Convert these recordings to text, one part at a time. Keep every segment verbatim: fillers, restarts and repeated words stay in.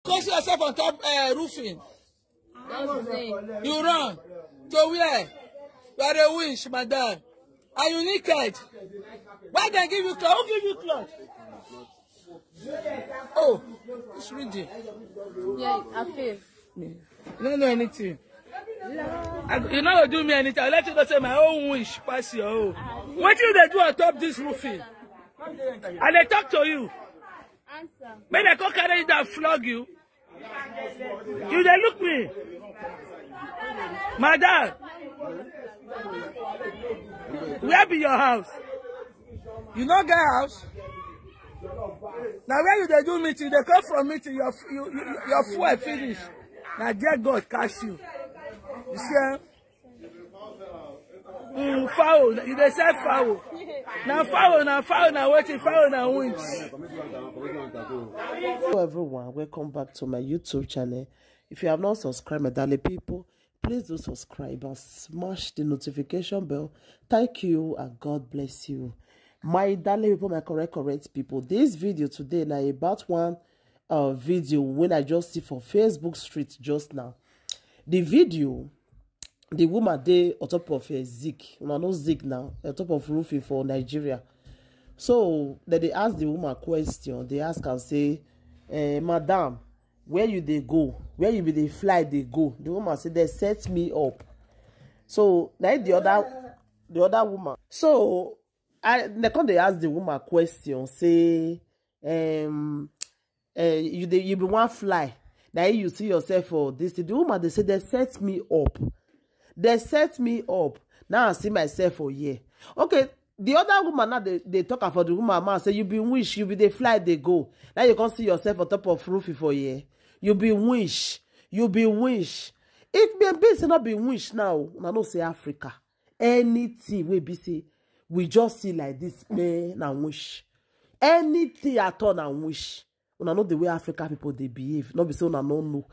Go see yourself on top uh, roofing. You run. To where? You are a winch, madam. And you naked. Why they give you clothes? Who give you clothes? Oh, it's reading. Yeah, I feel. You don't know anything. I, you know, do me anything. I let you go say my own wish pass your own. What you they do on top this roofing? And they talk to you. Answer. May they come carry you down, flog you. You they look me. Madam, where be your house? You no get house? Now where you they do meeting? They come from meeting. Your you, you, your fuel finish. Now dear God catch you. You see? Mm, fowl, you dey sell fowl. Na fowl, na fowl, na wetin fowl na winch. Hello everyone, welcome back to my YouTube channel. If you have not subscribed, my darling people, please do subscribe and smash the notification bell. Thank you and God bless you. My darling people, my correct, correct people. This video today na about one uh, video when I just see for Facebook street just now. The video, the woman dey on top of a zik. Una know zik now, on top of roofing for Nigeria. So then they ask the woman question. They ask and say, eh, "Madam, where you they go? Where you be they fly they go?" The woman said, "They set me up." So now the other, the other woman. So I they come they ask the woman question. Say, um, uh, you dey you be one fly. Now you see yourself for this thing. The woman they say they set me up. They set me up. Now I see myself for here. Okay, the other woman now they, they talk for the woman man say you be wish, you be the fly they go. Now you can't see yourself on top of roofing for here. You be wish, you be wish. It may be say not be wish now. I don't say Africa. Anything we be say we just see like this man na wish. Anything at all na wish. Una know the way African people they behave. Not be so una no know.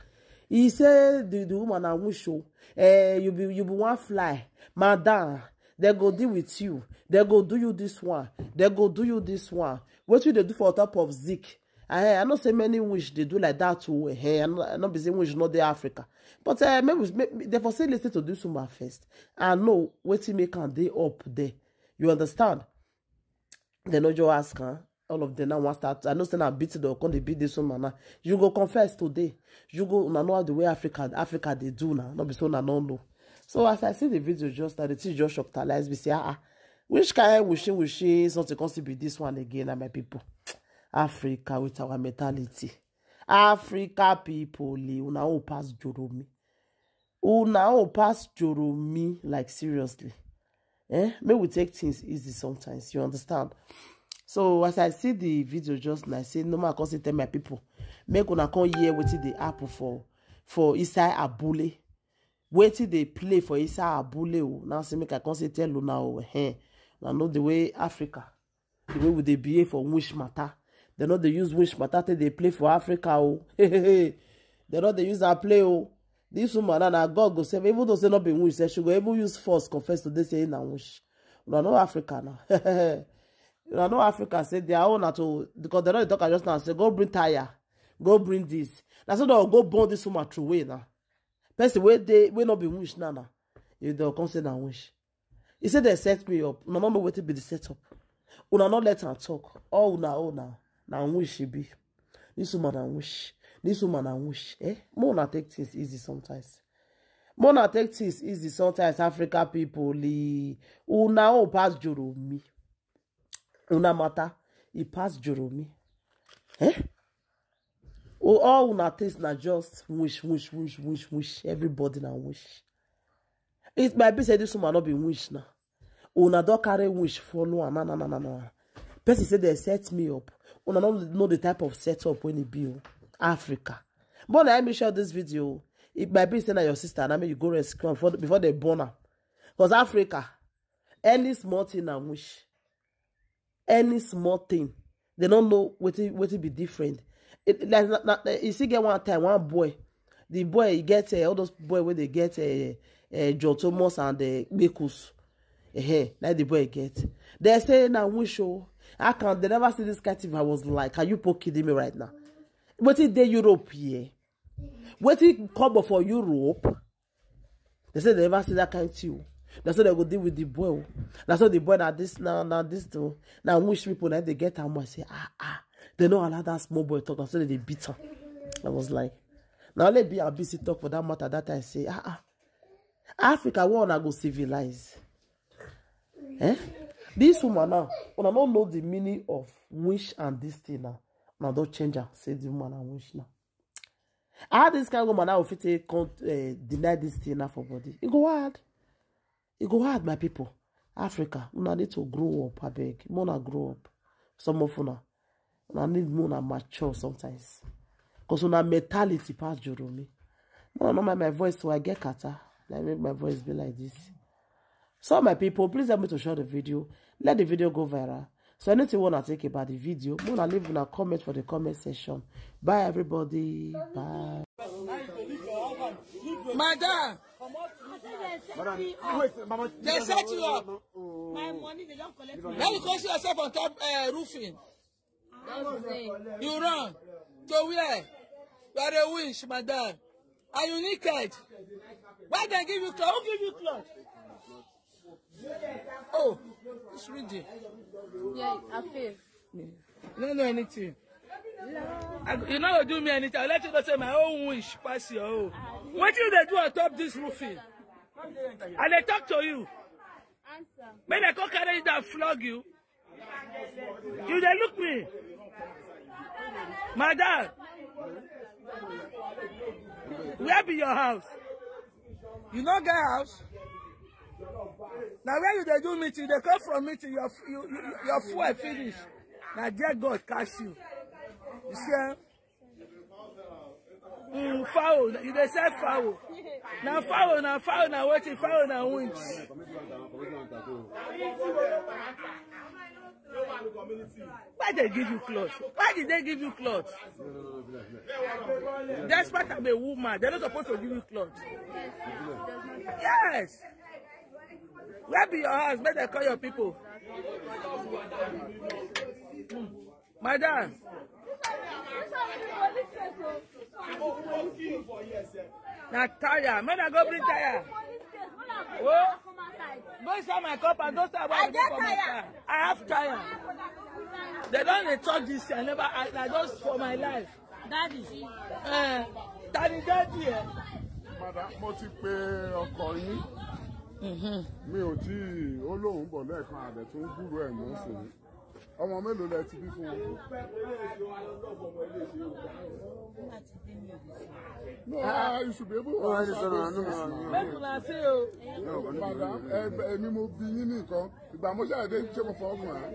He say the, the woman na wish oh, eh, you be you be one fly, madam. They go deal with you. They go do you this one. They go do you this one. What you they do for top of zik? I I know say many wish they do like that too. Eh, I know, I know be say wish not the Africa, but uh, maybe, maybe they for say listen to this woman first. I know what he make and they up there. You understand? They no just ask her. All of them now want start. I know say na beat the come they beat this woman now. You go confess today. You go una know how the way Africa Africa they do now. Not be so una no know. So as I see the video just now, the thing just shockalize me say ah ah. Which kind wishing wishing something comes to be this one again, ah, my people. Africa with our mentality. Africa people, eh, una all pass Joromi. Una all pass Joromi, like seriously. Eh? May we take things easy sometimes, you understand? So as I see the video just now, I say no man come say tell my people. Make una come hear wetin dey happen for for inside Abule. Wetin dey play for inside Abule o. Now say make I come say tell una o. Eh. Now know the way Africa, the way we dey behave for wish matter. They no dey use wish matter till they play for Africa o. They no dey use her play o. This woman now, na God go save. Even though say not be wish, say she go even use force confess today say na wish. Una know Africa now. Una know Africa say their own na to because they no dey talk am just now say go bring tire, go bring this. Na so they go burn this woman throw away now. Person wey dey wey no be wish now now. You don come say na wish. He said they set me up. Una no know wetin be the setup. Una no let am talk. All una own na na wish she be. This woman na wish. This woman na wish. Eh? More una take things easy sometimes. More una take things easy sometimes. Africa people, eh, una own pass Joromi. Una matter, e pass Joromi. Eh? Oh, all una taste na just wish, wish, wish, wish, wish. Everybody na wish. It might be say this woman not be wish now. Una don carry wish follow am na na na na na. Person say they set me up. Una no know the type of setup when it be o. Africa. But I make sure this video. It might be say na your sister and I mean you go rescue am before before they born her. Because Africa, any small thing na wish. Any small thing, they don't know what it what it be different. It, like na, na, you see, get one time one boy, the boy he get uh, all those boy where they get uh, uh, John Thomas and the Bekus. Uh, like the boy get. They say now wish oh, I can they never see this kind of I was like, are you po kidding me right now? Wetin dey Europe here? Wetin come for Europe? They say they never see that kind thing. That's how they go deal with the boy. That's how the boy, na this now, now this though. Now wish people, now they get am. I say, ah, ah. They no allow that small boy talk. That's how they beat him. I was like, now let B and B C talk for that matter. That I say, ah, ah. Africa, we una go civilize. Eh? This woman now, una no know the meaning of wish and this thing now. Una don change am, say the woman na wish now. How this kind of woman now fit take come, eh, deny this thing now for body? E go hard. E go hard, my people. Africa, una need to grow up, abeg. Una grow up. Some of una, una need una mature sometimes. 'Cause una mentality pass Joromi. No, no, my, my voice, so I get kata. I make my voice be like this. So, my people, please help me to share the video. Let the video go viral. So, anything you wanna take about the video, wanna leave in a comment for the comment section. Bye, everybody. Bye. Madam, they set you up. My money, they don't collect. Now you go see yourself on top, uh, roofing. You run. To where? You are a wish, madam. And you naked. Why they give you cloth? Who give you cloth? Oh, it's reading. Yeah, I feel. You don't know anything. I, you know, do me anything. I let you go say my own wish pass your own. What you they do on top this roofing? And they talk to you. Answer. When they come carry you down, flog you. You dey look me. Madam, where be your house? You no get house? Now where you dey do meeting? They come from meeting, your, you, you, your fuel finish. Now there God catch you. You see, eh? Mm, fowl, you dey sell fowl. Na fowl, na fowl, na wetin? Fowl na winch. Why they give you cloth? Why did they give you cloth? Despite I'm a woman, they're not supposed to give you cloth. Yes. Where be your house? Make they call your people. Madam. Na tire. Make I go bring tire. Oh. Go inside my compound. Don't start. I get tire. I have tire. They don't dey talk this thing. I never, I, I just for my life. Daddy. Eh, daddy, daddy, eh. Madam, mo ti pe ọkọ yín. Mi ò tí ì, ó lóun bọ̀ lẹ́ẹ̀kan, àdẹ̀ tó ń gbúrò ẹ̀ mọ́ sí i. Ọmọ mélòó lẹ ti bí fún wọn? No, ah, you should be able to answer those things now. Make una say o. Madam, ẹ, èmi mo bí yín nìkan. Ìgbà mo ṣàdé ṣé mo fọwọ́ kàn án?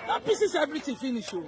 That pieces everything finish o.